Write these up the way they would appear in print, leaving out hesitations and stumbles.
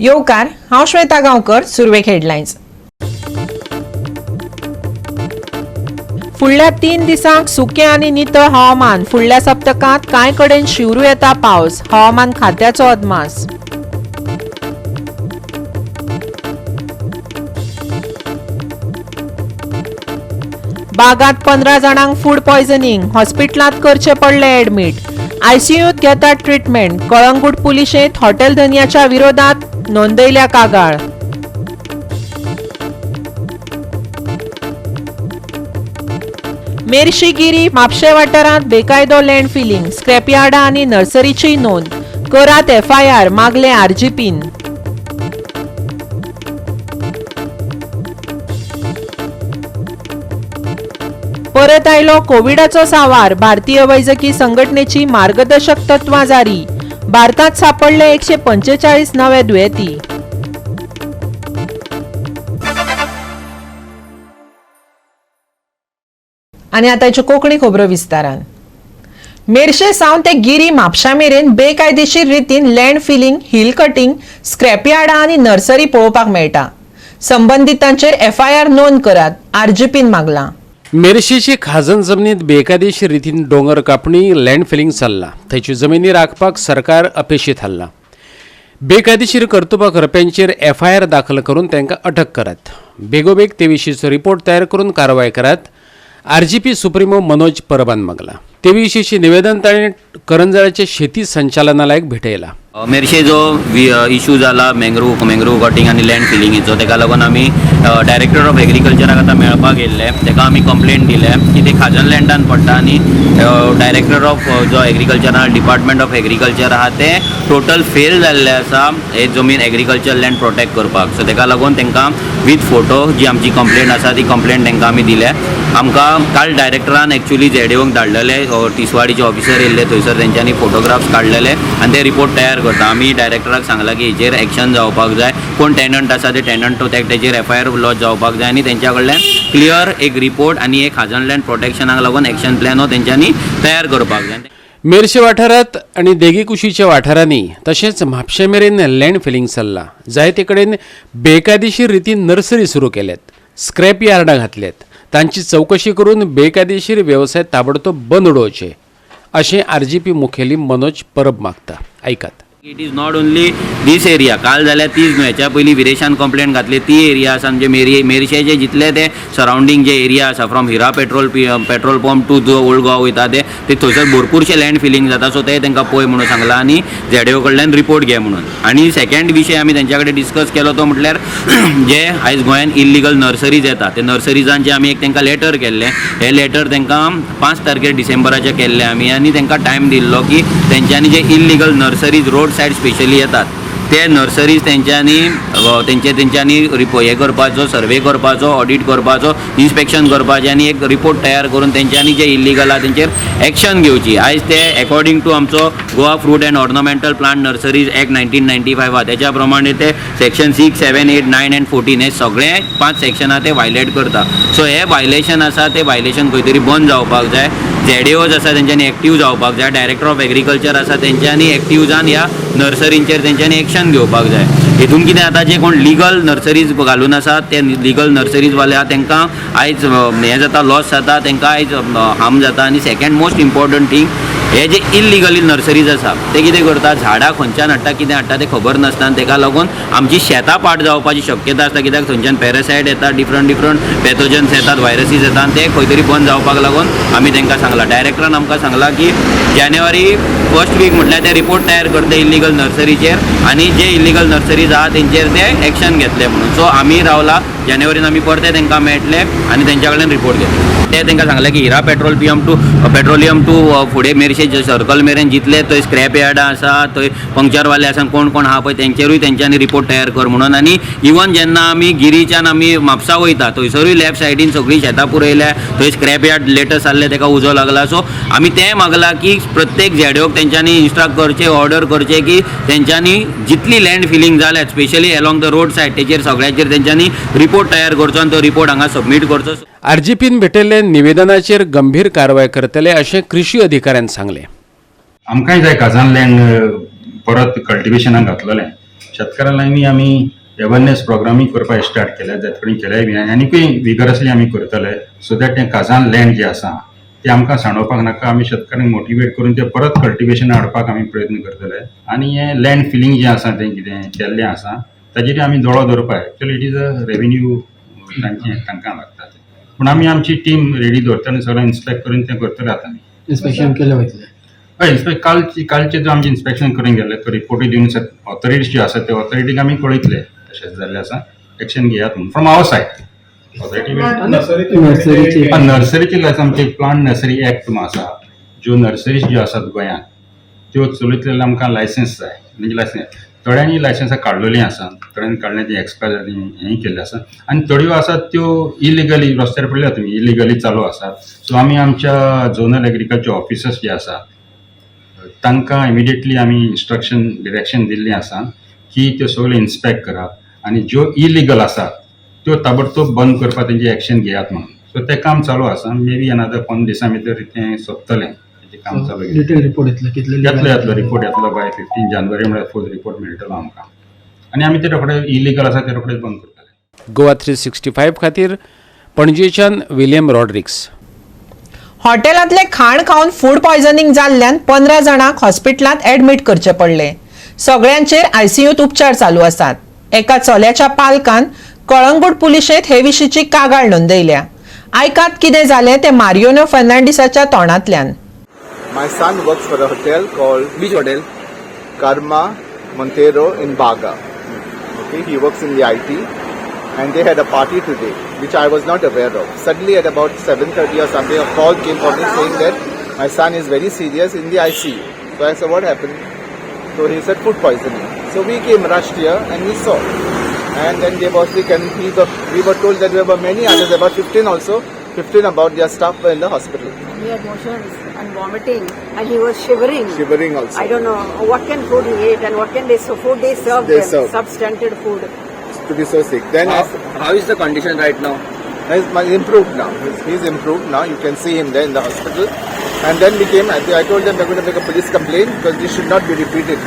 येवकार, हांव श्वेता गांवकर. सुरवेक हेडलायन्स. फुडल्या 3 दिसांक सुकें आनी नितळ हवामान. फुडल्या सप्तकांत कांय कडेन शिवरू येता पावस, हवामान खात्याचो अदमास. बागात 15 जाणांक फूड पॉयझनिंग, हॉस्पिटलांत करचे पडले ऍडमीट, आयसीयूत घेतात ट्रिटमेंट. कळंगूट पुलिशेंत हॉटेल धनयाच्या विरोधात नोंदयल्या कागाळ. मेरशी, गिरी, म्हापशे वाठारांत बेकायदो लँड फिलिंग, स्क्रॅपयार्डां आनी नर्सरीची नोंद करात, एफआयआर मागले आरजीपीन. परत आयलो कोविडाचो सांवार, भारतीय वैजकी संघटनेची मार्गदर्शक तत्वां जारी. भारतात सापडले 145 नवे दुयेंती. आनी आतांच्यो कोंकणी खबरो विस्तारान. मेरशे सावन ते गिरी, म्हापशा मेरेन बेकायदेशीर रितीन लँड फिलिंग, हिल कटिंग, स्क्रॅपयार्डां आनी नर्सरी पळोवपाक मेळटा. संबंदितांचेर एफआयआर नोंद करात, आरजीपीन मागलां. मेरशेचे खाजन जमनीत बेकायदेशीर रितीन दोंगर कापणी, लँड फिलिंग चल्लां. थंयच्यो जमिनी राखपाक सरकार अपेशी थारलां. बेकायदेशीर कर्तुबां करप्यांचेर एफआयआर दाखल करून तांकां अटक करात, बेगोबेग ते विशींचो रिपोर्ट तयार करून कारवाय करात, आरजीपी सुप्रिमो मनोज परबान मागला. ते विशींचे निवेदन ताणें करंजाळाचे शेती संचालनालयाक भेटयला. मेरशे जो इशू जाला मँग्रोव कटिंग आनी लँड फिलिंगेचो, तेका लागून आमी डायरेक्टर ऑफ एग्रीकल्चराक आतां मेळपाक गेल्ले. तेका आमी कंप्लेन दिले की ते खाजन लँडान पडटा आनी डायरेक्टर ऑफ जो एग्रीकल्चर, डिपार्टमेंट ऑफ एग्रीकल्चर आहा, ते टोटल फेल जाल्ले आसा हे जमीन, एग्रीकल्चर लँड प्रोटेक्ट करपाक. सो तेका लागून तांकां विथ फोटो जी आमची कंप्लेन आसा, ती कंप्लेन तांकां आमी दिल्या. आमकां काल डायरेक्टरान एक्चुली झेडीओंक धाडलेले, तिसवाडीचे ऑफिसर येयल्ले थंयसर, तेंच्यांनी फोटोग्राफ्स काडलेले आनी ते रिपोर्ट तयार करता. आमी डायरेक्टराक सांगलां की हेचेर एक्शन जावपाक जाय. कोण टेनंट आसा, ते टेनंट तेजेर एफआयआर लॉज जावपाक जाय आनी तेंच्या कडल्यान क्लियर एक रिपोर्ट आनी एक खाजन लँड प्रोटेक्शनाक लागून एक्शन प्लॅन हो तेंच्यांनी तयार करपाक जाय. मेरशे वाठारांत आनी देगेकुशीच्या वाठारांनी तशेंच म्हापशे मेरेन लँड फिलिंग चल्लां. जायते कडेन बेकायदेशीर रितीन नर्सरी सुरू केल्यात, स्क्रॅप यार्डां घातल्यात. तांची चवकशी करून बेकायदेशीर वेवसाय ताबडतोब बंद उडोवचे, अशें आरजीपी मुखेली मनोज परब मागता. आयकात. It is not only this area. काल जाल्यार तीच न्हय, हेच्या पयलीं विरेशान कंप्लेन घातली ती एरिया आसा. म्हणजे मेरशेचे जितले ते सरावंडींग जे एरिया आसा, from Hira petrol pump to जो ओल्ड गोवा वयता, ते ते थंयसर भरपूरशे लँड फिलिंग जाता. सो ते तांकां पळय म्हणून सांगलां आनी झेडीओ कडल्यान रिपोर्ट घे म्हणून. आनी सेकंड विशय आमी तेंच्या कडेन डिस्कस केलो तो म्हटल्यार जे आयज गोंयान इल्लिगल नर्सरीज येता, ते नर्सरीजांचे आमी एक तांकां लेटर केल्लें. हे लेटर तांकां 5 तारखेर डिसेंबराचें केल्लें आमी आनी तांकां टायम दिल्लो की तेंच्यांनी जे illegal nurseries road side specially येतात, ते नर्सरीज तेंच्यांनी तेंचे तेंच्यांनी रिपो हे करपाचो, सर्वे करपाचो, ऑडिट करपाचो, इन्स्पेक्शन करपाचें आनी एक रिपोर्ट तयार करून तेंच्यांनी जे इल्लिगल आहा तेंचेर एक्शन घेवची. आयज ते एकॉर्डिंग टू आमचो Goa Fruit and Ornamental Plant Nurseries Act 1995 आहा, तेच्या प्रमाणे ते section 6, 7, 8, 9 and 14 हे सगळे पांच सेक्शनां ते वायलेट करता. सो हे वायलेशन आसा, ते वायलेशन खंय तरी बंद जावपाक जाय. झेडीओज आसा, तेंच्यांनी एक्टीव जावपाक जाय. डायरेक्टर ऑफ एग्रीकल्चर आसा, तेंच्यांनी एक्टीव जावन ह्या नर्सरींचेर तेंच्यांनी एक्शन घेवपाक जाय. हितून कितें जाता, जे कोण लिगल नर्सरीज घालून आसात, ते लिगल नर्सरीजवाले आहा, तांकां आयज हें जाता, लॉस जाता, तांकां आयज हार्म जाता. आनी सेकंड मोस्ट इम्पॉर्टंट थींग, हे जे इल्लिगली नर्सरीज आसा, ते कितें करता, झाडां खंयच्यान हाडटा, कितें हाडटा तें खबर नासता आनी तेका लागून आमची शेतां पाड जावपाची शक्यता आसता, कित्याक थंयच्यान पॅरासायट येता, डिफरंट डिफरंट पॅथोजन्स येतात, व्हायरसीस येता आनी ते खंय तरी बंद जावपाक लागून आमी तांकां सांगलां. डायरेक्टरान आमकां सांगलां की जानेवारी फर्स्ट वीक म्हटल्यार ते रिपोर्ट तयार करता इल्लिगल नर्सरीचेर आनी जे इल्लिगल नर्सरीज आहा तेंचेर ते एक्शन घेतले म्हणून. सो आमी रावला, जानेवारीन आमी परते तांकां मेळटले आनी तेंच्या कडल्यान रिपोर्ट घेतले. ते तांकां सांगलें की हिरा पेट्रोलियम टू फुडें मेरशे सर्कल मेरेन जितले थंय स्क्रॅप यार्डां आसा, थंय पंक्चरवाले आसा, कोण कोण आहा पळय, तेंचेरूय तेंच्यांनी रिपोर्ट तयार कर म्हणून. आनी इवन जेन्ना आमी गिरीच्यान आमी म्हापसा वयता, थंयसरूय लेफ्ट सायडीन सगळीं शेतां पुरयल्या, थंय स्क्रॅप यार्ड लेटस्ट आहले, तेका उजो लागला. सो आमी तें मागलां की प्रत्येक झेडयोक तेंच्यांनी इन्स्ट्रक्ट करचें, ऑर्डर करचें की तेंच्यांनी जितली लँड फिलिंग जाल्यात, specially along the road side, तेचेर सगळ्याचेर तेंच्यांनी रिपोर्ट तयार करचो आनी तो रिपोर्ट हांगा सबमीट करचो. आरजीपीन भेटयल्ल्या निवेदनाचेर गंभीर कारवाय करतले, अशें कृशी अधिकाऱ्यान सांगलें. आमकांय जाय खाजन लँड परत कल्टिवेशनाक घातलेलें. शेतकारां लागीं आमी अवेरनेस प्रोग्रामूय करपाक स्टार्ट केल्या, जात कडेन केल्याय बी आनिकूय विगरसली आमी करतले, सो that तें खाजन लँड जें आसा तें आमकां सांडोवपाक नाका. आमी शेतकारांक मोटिवेट करून तें परत कल्टिवेशन हाडपाक आमी प्रयत्न करतले. आनी हें लँड फिलींग जें आसा तें कितें केल्लें आसा ताजेर आमी दोळो दवरपाक. Actually it is a revenue तांचें, तांकां लागता तें, पूण आमी आमची टीम रेडी दवरतले आनी सगळें इन्स्पेक्ट करून तें करतले आतां आमी. इन्स्पेक्शन केलें वयतलें? हय, इन्स्पेक्ट कालचे जो आमचें इन्स्पेक्शन करून गेल्ले, तो रिपोर्टूय दिवन ऑथॉरिटीज ज्यो आसा त्या ऑथॉरिटीक आमी कळयतले तशेंच जाल्लें आसा, एक्शन घेयात म्हणून फ्रॉम our side authority. नर्सरीची. नर्सरीचे लायसन्स, आमचे प्लांट नर्सरी एक्ट म्हूण आसा, ज्यो नर्सरीज ज्यो आसात गोंयांत त्यो चलयतले आमकां लायसन्स जाय. म्हणजे लायसन्स थोड्यांनी लायसन्सां काडलेलीं आसा, थोड्यांनी काडलें ती एक्सपायर जाली, हेंय केल्लें आसा, आनी थोड्यो आसात त्यो इलिगली रस्त्यार पळयल्या तुमी, इलिगली चालू आसात. सो आमी आमच्या झोनल एग्रीकल्चर ऑफिसर्स जे आसा तांकां इमिडिएटली आमी इन्स्ट्रक्शन डिरेक्शन दिल्लें आसा की त्यो सगळ्यो इन्स्पेक्ट करात आनी ज्यो इलिगल आसात त्यो ताबडतोब बंद करपाक तेंची एक्शन घेयात म्हणून. सो तें काम चालू आसा. मे बी अनादर 15 दिसां भितर तें सोंपतलें, तेजें काम चालू. डिटेल रिपोर्ट येतलो कितले? येतलो, येतलो, रिपोर्ट येतलो. बाय 15 जानेवारी म्हळ्यार फूल रिपोर्ट मेळटलो आमकां आनी आमी ते रोखडे इलिगल आसा ते रोखडेच बंद करतले. गोवा 365 खातीर पणजेच्यान विलियम रॉड्रिक्स. हॉटेलांतलें खाण खावन फूड पॉयझनिंग जाल्ल्यान 15 जाणांक हॉस्पिटलांत ऍडमीट करचे पडले. सगळ्यांचेर आयसीयूत उपचार चालू आसात. एका चल्याच्या पालकान कळंगूट पुलिशेंत हे विशींची कागाळ नोंदयल्या. आयकात कितें जालें तें मारियोनो फर्नांडीसाच्या तोंडांतल्यान. My son works for a hotel called Which hotel? Karma Montero in Baga. Okay, he works in the IT, and they had a party today, which I was not aware of. Suddenly, at about 7:30 or something, a call came for me saying that my son is very serious in the ICU. So I said, "What happened?" So he said, "Food poisoning." So we came rushed here and we saw. And then they were sick, and we were told that there were many others, about 15 also, 15 about their staff were in the hospital. He had motions and vomiting, and he was shivering. Shivering also. I don't know what kind food he ate and what kind they so food they served They them. Served. Substandard food. To be so sick. Then How, how is the condition right now? He's improved now. He's improved now. You can see him there in the hospital. And then we came. I told them we're going to make a police complaint because this should not be repeated.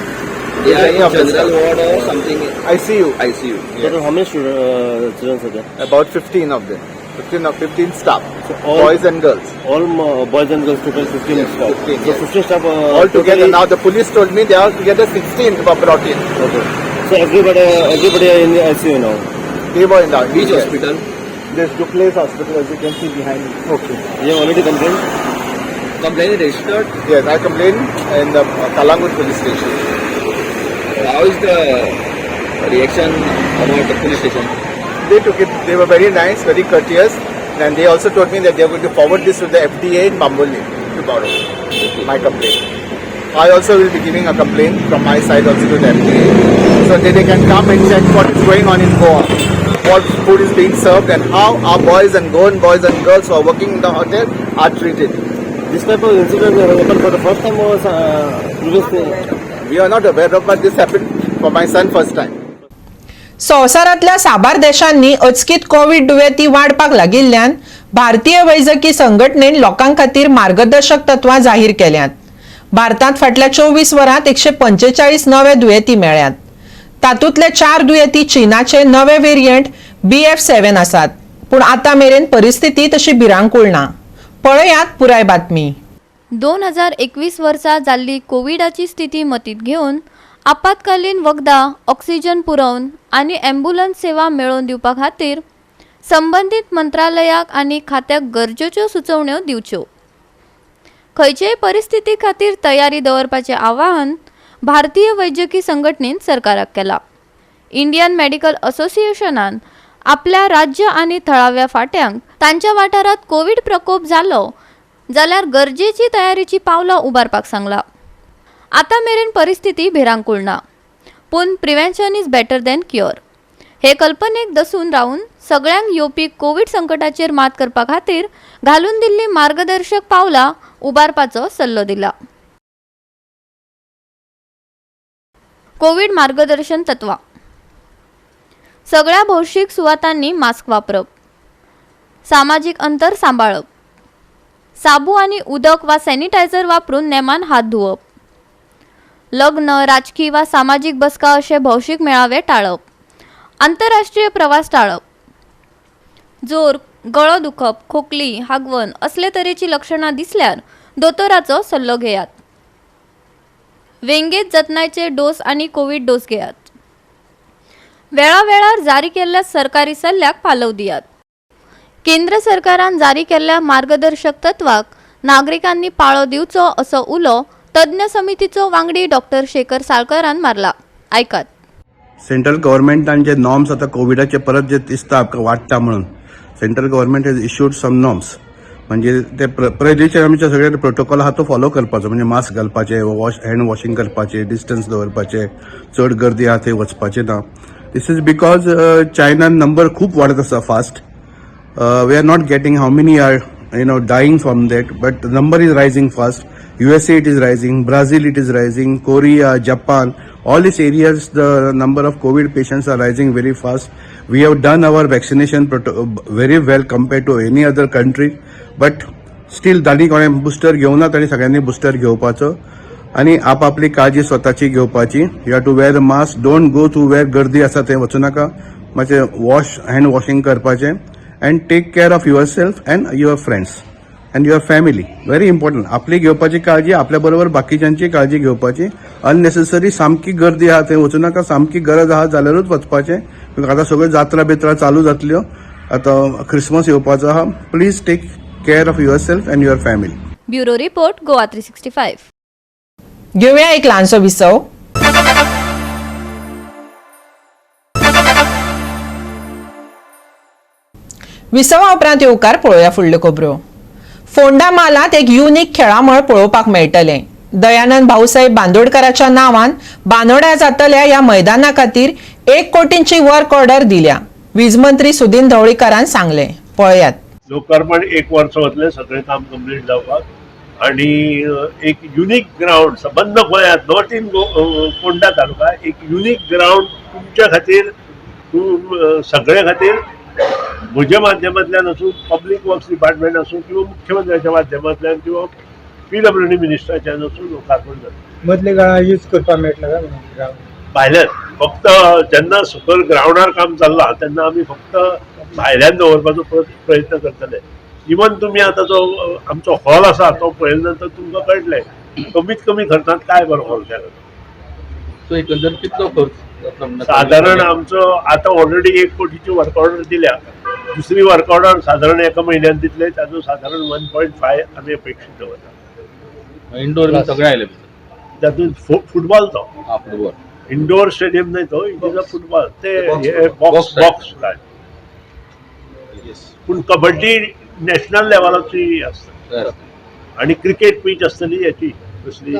They are Any in of the general staff. Ward or something? ICU. ICU. Yes. How many students are there? About 15 of them. 15 of 15 staff. So all- boys and girls. All boys and girls, total 15 Yes, staff. 15, So yes. 15 staff. All together. Totally- Now the police told me they are together 16 were brought in. Okay. So everybody are in the ICU now. They were in the Which yes. hospital? This Dupleix Hospital, as you can see behind me. Okay. You have already complained? Complaint registered. Yes, I complained in the Kalangut police station. How is the reaction about the police station? They took it, they were very nice, very courteous, and they also told me that they are going to forward this to the FDA in Bambolim tomorrow, my complaint. I also will be giving a complaint from my side also to the FDA, so that they can come and check what is going on in Goa, what food is being served, and how our boys and Goan boys and girls who are working in the hotel are treated. This type of incident happened for the first time or previously? We are not aware of, but this happened for my son first time. संवसारांतल्या साबार देशांनी अचकीत Covid दुयेंती वाडपाक लागिल्ल्यान भारतीय वैजकी संघटनेन लोकां खातीर मार्गदर्शक तत्वां जाहीर केल्यांत. भारतांत फाटल्या 24 वरांत 145 नवे दुयेंती मेळ्ळ्यात. तातूंतले चार दुयेंती चीनाचे नवे वेरियंट BF7 आसात. पूण आतां मेरेन परिस्थिती तशी भिरांकूळ ना. पळयात पुराय बातमी. 2021 वर्सा जाल्ली कोविडाची स्थिती मतींत घेवन आपत्कालीन वखदां, ऑक्सिजन पुरोवन आनी ॲम्ब्युलन्स सेवा मेळोवन दिवपा खातीर संबंदीत मंत्रालयाक आनी खात्याक गरजेच्यो सुचोवण्यो दिवच्यो. खंयचेय परिस्थिती खातीर तयारी दवरपाचें आवाहन भारतीय वैजकी संघटनेन सरकाराक केलां. इंडियन मेडिकल असोसिएशनान आपल्या राज्य आनी थळाव्या फांट्यांक तांच्या वाठारांत कोवीड प्रकोप जालो जाल्यार गरजेची तयारीची पावलां उबारपाक सांगलां. आतां मेरेन परिस्थिती भिरांकूळ ना, पूण prevention is better than cure हे कल्पनेक दसून रावन सगळ्यांक येवपी कोवीड संकटाचेर मात करपा खातीर घालून दिल्ली मार्गदर्शक पावलां उबारपाचो सल्लो दिला. कोवीड मार्गदर्शन तत्वां: सगळ्या भौशीक सुवातांनी मास्क वापरप, सामाजीक अंतर सांबाळप, साबू आनी उदक वा सॅनिटायझर वापरून नेमान हात धुवप, लग्न, राजकी वा सामाजीक बसका अशे भौशीक मेळावे टाळप, आंतरराष्ट्रीय प्रवास टाळप, जोर, गळो दुखप, खोकली, हागवण असले तरेची लक्षणां दिसल्यार दोतोराचो सल्लो घेयात. वेंगेत जतनायचे डोस आनी कोवीड डोस घेयात. वेळावेळार जारी केल्ल्या सरकारी सल्ल्याक पालव दियात. केंद्र सरकारान जारी केल्ल्या मार्गदर्शक तत्वाक नागरिकांनी पाळो दिवचो असो उलो तज्ञ समितीचो वांगडी डॉक्टर शेखर साळकरान मारला. आयकात. सेंट्रल गव्हर्मेंटान जे नॉर्म्स आतां कोविडाचे परत जे दिसता आमकां वाडटा म्हणून central government has issued some norms, म्हणजे ते पयलींचे आमचे सगळे प्रोटोकॉल आहा तो फॉलो करपाचो, म्हणजे मास्क घालपाचे, वॉश हँड वॉशिंग करपाचे, डिस्टन्स दवरपाचे, चड गर्दी आहा थंय वचपाचें ना. This is because चायनान नंबर खूब वाडत आसा fast. We are not getting how many are dying from that, but the number is rising fast. USA it is rising, Brazil it is rising, Korea, Japan, all these areas the number of COVID patients are rising very fast. We have done our vaccination very well compared to any other country, but still जांणी कोणें booster घेवना तांणी सगळ्यांनी booster घेवपाचो आनी आपापली काळजी स्वताची घेवपाची. You have to wear the mask, don't go to where गर्दी आसा थंय वचूं नाका, मातशें वॉश हँड वॉशिंग करपाचें and take care of yourself and your friends and your family. Very important, आपली घेवपाची काळजी, आपल्या बरोबर बाकीच्यांची काळजी घेवपाची. अननेसेसरी सामकी गर्दी आहा थंय वचूं नाका, सामकी गरज आहा जाल्यारूच वचपाचें. आतां सगळ्यो जात्रा बित्रा चालू जातल्यो, आतां क्रिसमस येवपाचो आहा. Please take care of yourself and your family. Bureau report, Goa 365. घेऊया एक ल्हानसो विसव. विसवा उपरांत येवकार पळोवया फुडल्यो खबरो. फोंडा म्हालांत एक युनीक खेळामळ पळोवपाक मेळटलें. दयानंद भाऊसाहेब बांदोडकराच्या नांवान बांदोड्या जातल्या ह्या मैदाना खातीर 1 कोटींची वर्क ऑर्डर दिल्या, वीज मंत्री सुदीन ढवळीकारान सांगलें. पळयात. लोकार्पण एक वर्स वतलें सगळें काम कंप्लीट जावपाक आणि एक युनीक ग्रावंड सबंद गोंयांत, not in Ponda taluka, एक युनीक ग्रावंड तुमच्या खातीर, सगळे खातीर, म्हज्या माध्यमांतल्यान आसूं, पब्लीक वर्क्स डिपार्टमेंट आसूं किंवा मुख्यमंत्र्याच्या माध्यमांतल्यान किंवा पीडब्ल्यूडी मिनिस्टराच्यान आसूं, लोकार्पण जाता. मदल्या काळार यूज करपाक मेळटलो काय म्हणून ग्रावंड? भायल्यान फक्त, जेन्ना सकयल ग्रावंडार काम चल्लां तेन्ना आमी फक्त भायल्यान दवरपाचो प्रयत्न करतले. इवन तुमी आतां जो आमचो हॉल आसा तो पळयल्या नंतर तुमकां कळटलें कमीत कमी खर्चांत काय बरो हॉल केला. सो एकंदर कितलो खर्च जातलो म्हणटा? साधारण आमचो आतां ऑलरेडी 1 कोटीची वर्क ऑर्डर दिल्या. दुसरी वर्क ऑर्डर साधारण एका म्हयन्यान दितले. ताजो साधारण 1.5 आमी अपेक्षीत दवरता. इंडोर बी सगळें आयलें भितर? तातूंत फुटबॉल तो. हा, फुटबॉल. इंडोर स्टेडियम न्हय तो, it is a football ते बॉक्स. Box. Box. पूण कबड्डी नॅशनल लेवलाची आसता आणि क्रिकेट पीच आसतली याची कसली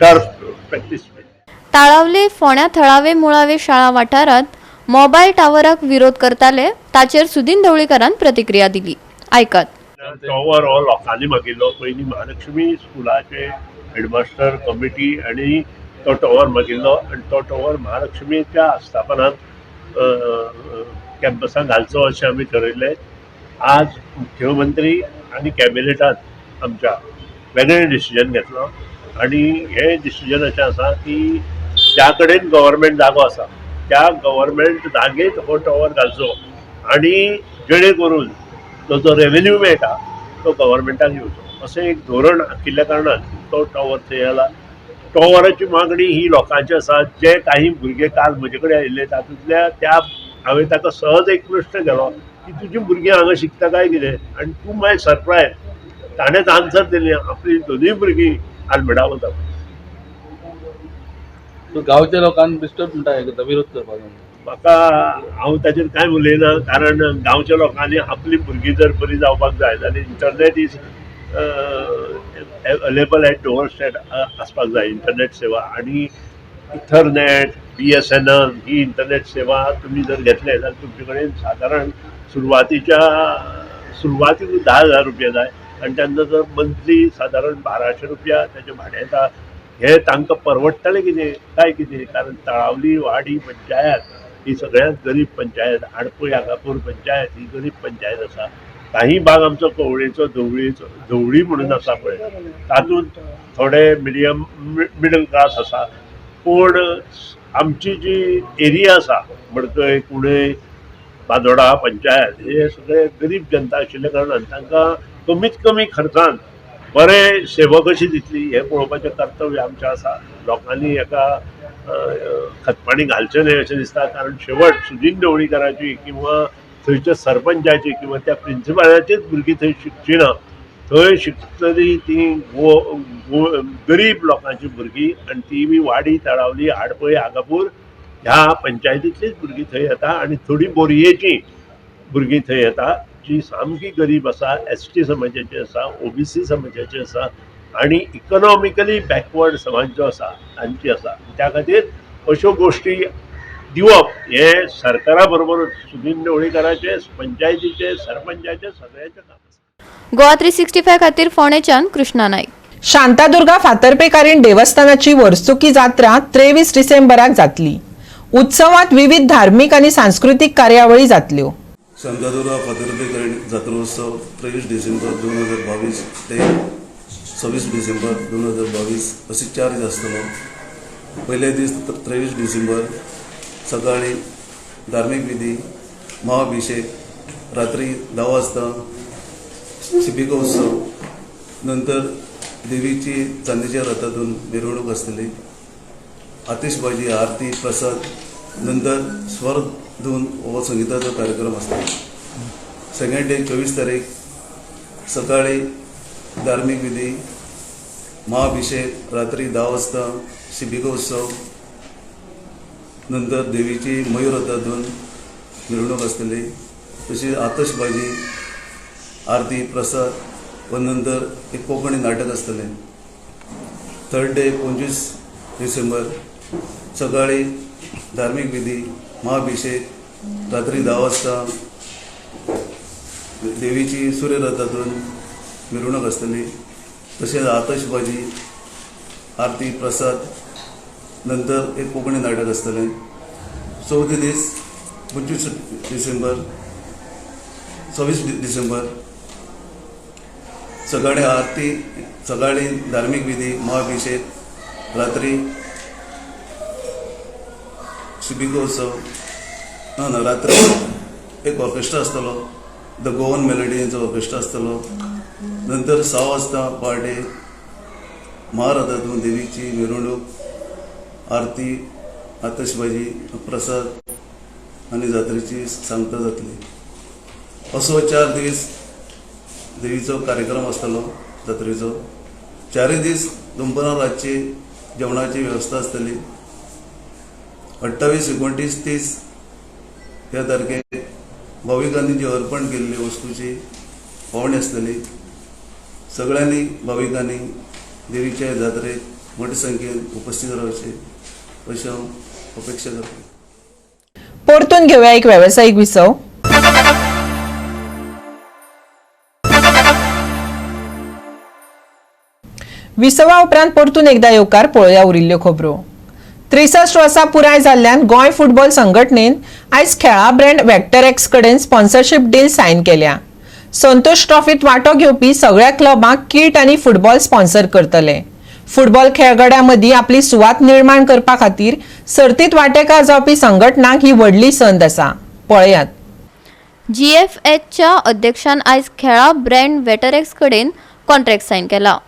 टर्फ प्रॅक्टीस. ताळावले फोंड्या थळावे मुळावे शाळा वाठारांत मोबायल टावराक विरोध करताले ताचेर सुदीन ढवळीकारान प्रतिक्रिया दिली. आयकात. टॉवर हो लोकांनी मागिल्लो. पयलीं महालक्ष्मी स्कुलाचे हेडमास्टर कमिटी आनी तो टॉवर मागिल्लो आनी तो टॉवर महालक्ष्मीच्या आस्थापनात कॅम्पसाक घालचो अशें आमी ठरयल्लें. आज मुख्यमंत्री आनी कॅबिनेटात आमच्या वेगळें डिसिजन घेतलो आनी हें डिसिजन अशें आसा की ज्या कडेन गव्हर्मेंट जागो आसा त्या गव्हर्मेंट जागेत हो टॉवर घालचो आनी जेणे करून तो जो रेव्हेन्यू मेळटा तो गव्हर्मेंटाक येवचो अशें एक धोरण आखिल्ल्या कारणान तो टॉवर थंय आला. टॉवराची मागणी ही लोकांची आसा. जे काही भुरगे काल म्हजे कडेन आयिल्ले तातूंतल्या त्या हांवें ताका सहज एक प्रश्न केलो की तुजी भुरगीं हांगा शिकता काय कितें, आनी टू my surprise ताणेंच आन्सर दिली, आपली दोनूय भुरगीं आल्मेडा वता. सो गांवच्या लोकांक डिस्टर्ब म्हणटा, हें करता, विरोध करपाचो? म्हाका हांव ताचेर कांय उलयना, कारण गांवच्या लोकांनी आपली भुरगीं जर बरी जावपाक जाय जाल्यार internet is available at door step आसपाक जाय इंटरनेट सेवा. आनी इथरनेट, बीएसएनएल ही इंटरनेट सेवा तुमी जर घेतले जाल्यार तुमचे कडेन सादारण सुरवातीच्या सुरवातीक 10,000 रुपया जाय आनी तेन्ना जर मंथली सादारण 1200 रुपया ताचें भाडें येता. हें तांकां परवडटलें कितें काय कितें? कारण तळावली वाडी पंचायत ही सगळ्यांत गरीब पंचायत, आडपय आगापूर पंचायत ही गरीब पंचायत आसा. काही भाग आमचो कवळेचो, धवळीचो, धवळी म्हणून आसा पळय, तातूंत थोडे मिडियम मिडल क्लास आसा. पूण आमची जी एरिया आसा, मडकय, कुणय, बांदोडा पंचायत, हे सगळे गरीब जनता आशिल्ल्या कारणान तांकां कमीत कमी खर्चान बरे सेवा कशी दितली हें पळोवपाचें कर्तव्य आमचें आसा. लोकांनी हेका खतपाणी घालचें न्हय अशें दिसता, कारण शेवट सुदीन ढवळीकाराची किंवा थंयच्या सरपंचाची किंवा त्या प्रिंसिपालाचीच भुरगीं थंय शिकची ना. थंय शिकतली ती गरीब लोकांची भुरगीं, आनी ती बी वाडी, तळावली, आडपय, आगापूर ह्या पंचायतींतलीच भुरगीं थंय येता, आनी थोडी बोरयेची भुरगीं थंय येता जी सामकी गरीब आसा, एस टी समाजाची आसा, ओबीसी समाजाची आसा आनी इकॉनॉमिकली बॅकवर्ड समाज जो आसा तांची आसा. त्या खातीर अश्यो गोश्टी दिवप हे सरकारा बरोबर सुदीन ढवळीकाराचे, पंचायतीचे, सरपंचाचे, सगळ्यांचे काम आसा. गोवा 365 खातीर फोंडेच्यान कृष्णा नाईक. शांतादुर्गा फातर्पेकारीण देवस्थानाची वर्सुकी जात्रा 23 डिसेंबराक जातली. उत्सवात विविध धार्मिक आणि सांस्कृतिक कार्यावळी जातल्यो. शांतादुर्गा फातर्पेकरीण जात्रोत्सव 23 डिसेंबर 2022 ते 26 डिसेंबर 2022 असे 4 दीस आसतलो. पयले दीस 23 डिसेंबर सकाळी धार्मीक विधी, महाअभिषेक, रात्री 10 वाजता शिबिकोत्सव, नंतर देवीची चांदीच्या रथातून मिरवणूक आसतली, आतिषबाजी, आरती, प्रसाद, नंतर स्वर धून हो संगिताचो कार्यक्रम आसता. सेकंड डे 24 तारीख सकाळी धार्मीक विधी, महाअभिषेक, रात्री 10 वाजता शिबिकोत्सव, नंतर देवीची मयूर रथातून मिरवणूक आसतली, तशीच आतशबाजी, आरती, प्रसाद व नंतर एक कोंकणी नाटक आसतलें. थर्ड डे 25 डिसेंबर सकाळी धार्मीक विधी, महाअभिषेक, रात्री 10 वाजता देवीची सूर्यरथातून मिरवणूक आसतली, तशेंच आतशबाजी, आरती, प्रसाद, नंतर एक कोंकणी नाटक आसतलें. चवथे दीस 25 डिसेंबर, 26 डिसेंबर सकाळी आरती, सकाळी धार्मीक विधी, महाअभिषेक, रात्री शिबिकोत्सव, ना ना, रात्री एक ऑर्केस्ट्रा आसतलो, the Goan मेलोडीचो ऑर्केस्ट्रा आसतलो. नंतर 6 वाजता पहाटे महारथातून देवीची मिरवणूक, आरती, आतशबाजी, प्रसाद आनी जात्रेची सांगता जातली. असो 4 दीस देवीचो कार्यक्रम आसतलो जात्रेचो. चारय दीस दनपारां रातची जेवणाची वेवस्था आसतली. 28, 29, 30 ह्या तारखेक भाविकांनी जी अर्पण केल्ली वस्तूची पावणी आसतली. सगळ्यांनी भाविकांनी देवीच्या जात्रेक मोठ्या संख्येन उपस्थित रावचे अशें हांव अपेक्षा करता. परतून घेऊया एक व्यावसायिक विसव. विसवा उपरांत परतून एकदा येवकार. पळोवया उरिल्ल्यो खबरो. 63 वर्सां पुराय जाल्ल्यान गोंय फुटबॉल संघटनेन आयज खेळा ब्रँड वेक्टर एक्स कडेन स्पॉन्सरशीप डील सायन केल्या. संतोष ट्रॉफीत वांटो घेवपी सगळ्या क्लबांक किट आनी फुटबॉल स्पॉन्सर करतले. फुटबॉल खेळगड्यां मदीं आपली सुवात निर्माण करपा खातीर सर्तीत वांटेकार जावपी संघटनांक ही व्हडली संद आसा. पळयात. जीएफएच्या अध्यक्षान आयज खेळा ब्रँड वेटरेक्स कडेन कॉन्ट्रॅक्ट सायन केला,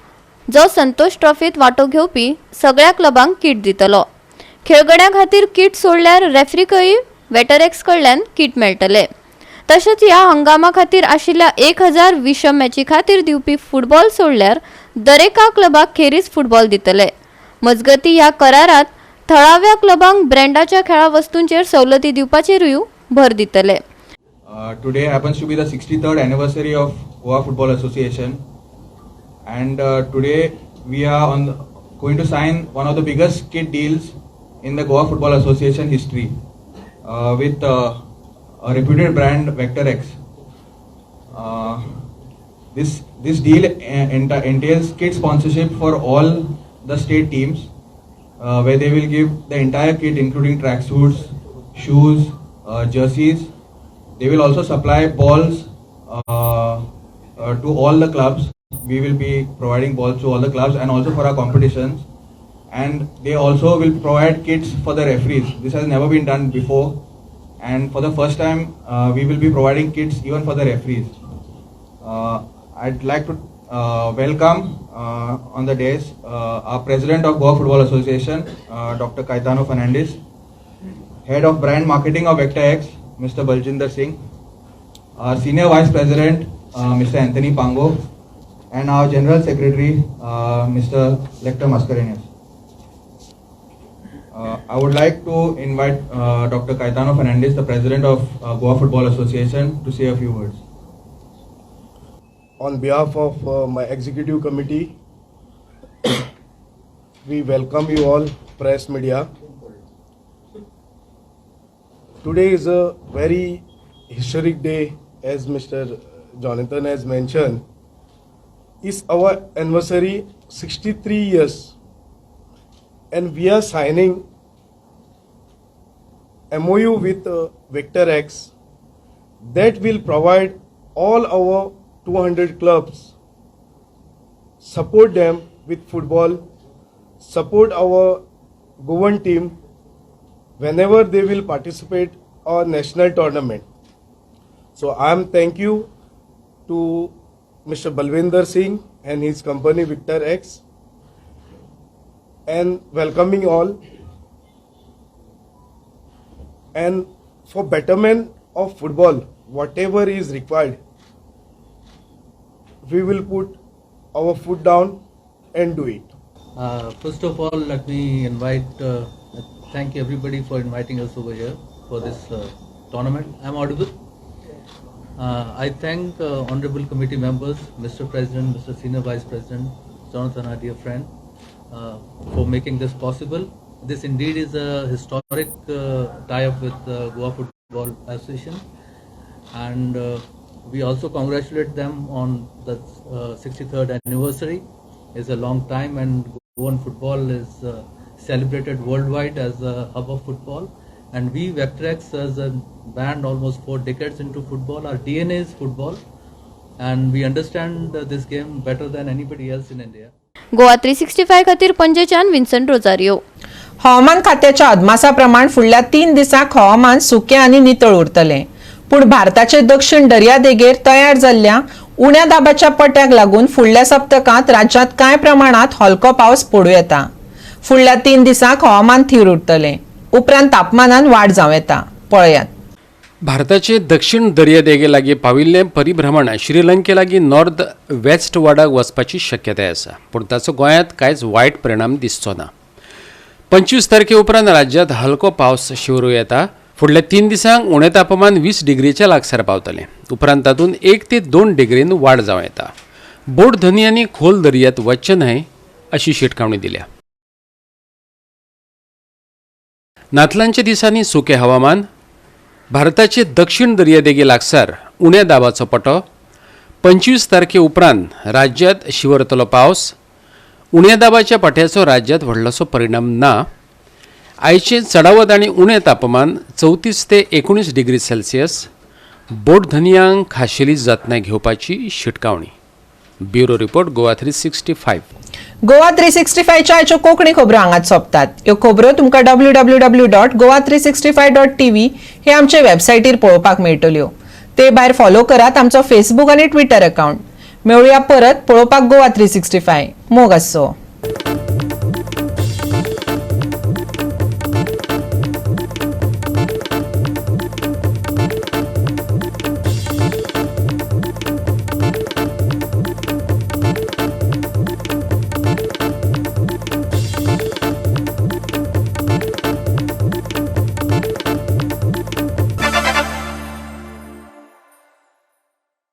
जो संतोष ट्रॉफीत वांटो घेवपी सगळ्या क्लबांक किट दितलो. खेळगड्यां खातीर किट सोडल्यार रेफ्रीकय वेटरेक्स कडल्यान किट मेळटले. तशेंच ह्या हंगामा खातीर आशिल्ल्या 1000 विशम मॅची खातीर दिवपी फुटबॉल सोडल्यार दरेका क्लबाक खेरीज फुटबॉल दितले. मजगती, ह्या करारात थळाव्या क्लबांक ब्रँडाच्या खेळा वस्तूंचेर सवलती दिवपाचेरूय भर दितले. Today happens to be the 63rd anniversary of Goa Football Association, and today we are going to sign one of the biggest kit deals in the Goa Football Association history with a reputed brand, Vector X. This deal entails kit sponsorship for all the state teams, where they will give the entire kit, including tracksuits, shoes, jerseys. They will also supply balls, to all the clubs. We will be providing balls to all the clubs and also for our competitions. And they also will provide kits for the referees. This has never been done before. And for the first time, we will be providing kits even for the referees. I'd like to welcome on the dais our President of Goa Football Association, Dr. Caetano Fernandez, Head of Brand Marketing of Vector X, Mr. Baljinder Singh, our Senior Vice President, Mr. Anthony Pango, and our General Secretary, Mr. Lecter Mascarenhas. I would like to invite Dr. Caetano Fernandez, the President of Goa Football Association, to say a few words. On behalf of my executive committee, we welcome you all, press media. Today is a very historic day, as Mr. Jonathan has mentioned. It's our anniversary, 63 years, and we are signing MOU with Vector X that will provide all our 200 clubs, support them with football, support our Goan team whenever they will participate on national tournament. So I am thank you to Mr. Balwinder Singh and his company Victor X and welcoming all, and for betterment of football, whatever is required, we will put our foot down and do it. First of all, let me invite, thank everybody for inviting us over here for this tournament. I'm audible. I thank honorable committee members, Mr. President, Mr. Senior Vice President, Jonathan, our dear friend, for making this possible. This indeed is a historic tie-up with the Goa Football Association, and we also congratulate them on the 63rd anniversary. It's a long time, and Goan football is celebrated worldwide as a hub of football. And we, Vectrex, as a band almost 4 decades into football, our DNA is football, and we understand this game better than anybody else in India. Goa 365 खातीर पणजेच्यान विन्संट Rosario. हवामान खात्याच्या अदमासा प्रमाण फुडल्या 3 दिसांक हवामान सुकें आनी नितळ उरतलें. पूण भारताचे दक्षिण दर्यादेगेर तयार जाल्ल्या उण्या दाबाच्या पट्याक लागून फुडल्या सप्तकांत राज्यांत कांय प्रमाणात हलको पावस पडूं येता. फुडल्या 3 दिसांक हवामान थीर उरतलें. उपरांत तापमानान वाड जावं येता. पळयात. भारताचे दक्षिण दर्यादेगे लागीं पाविल्लें परिभ्रमण श्रीलंके लागीं नॉर्थ वेस्ट वाडाक वचपाची शक्यताय आसा, पूण ताचो गोंयांत कांयच वायट परिणाम दिसचो ना. 25 तारखे उपरांत राज्यांत हलको पावस शिवरू येता. फुडल्या 3 दिसांक उणें तापमान 20 डिग्रीच्या लागसार पावतलें. उपरांत तातूंत 1 ते 2 डिग्रीन वाड जावं येता. बोट धनयांनी खोल दर्यांत वचचें न्हय अशी शिटकावणी दिल्या. नातलांच्या दिसांनी सुकें हवामान. भारताचे दक्षिण दर्यादेगे लागसार उण्या दाबाचो पटो. 25 तारखे उपरांत राज्यांत शिंवरतलो पावस. उण्या दाबाच्या पट्याचो राज्यांत व्हडलोसो परिणाम ना. आयचें चडावत आनी उणें तापमान 34 ते 19 डिग्री सेल्सियस. बोट धनयांक खाशेली जतनाय घेवपाची शिटकावणी. Bureau report, Goa 365. Goa 365च्या आयच्यो कोंकणी खबरो हांगाच सोंपतात. ह्यो खबरो तुमकां www.goa365.tv हे आमचे वेबसायटीर पळोवपाक मेळटल्यो. ते भायर फॉलो करात आमचो फेसबूक आनी ट्विटर अकाउंट. मेळुया परत पळोवपाक गोवा 365. मोग आसचो.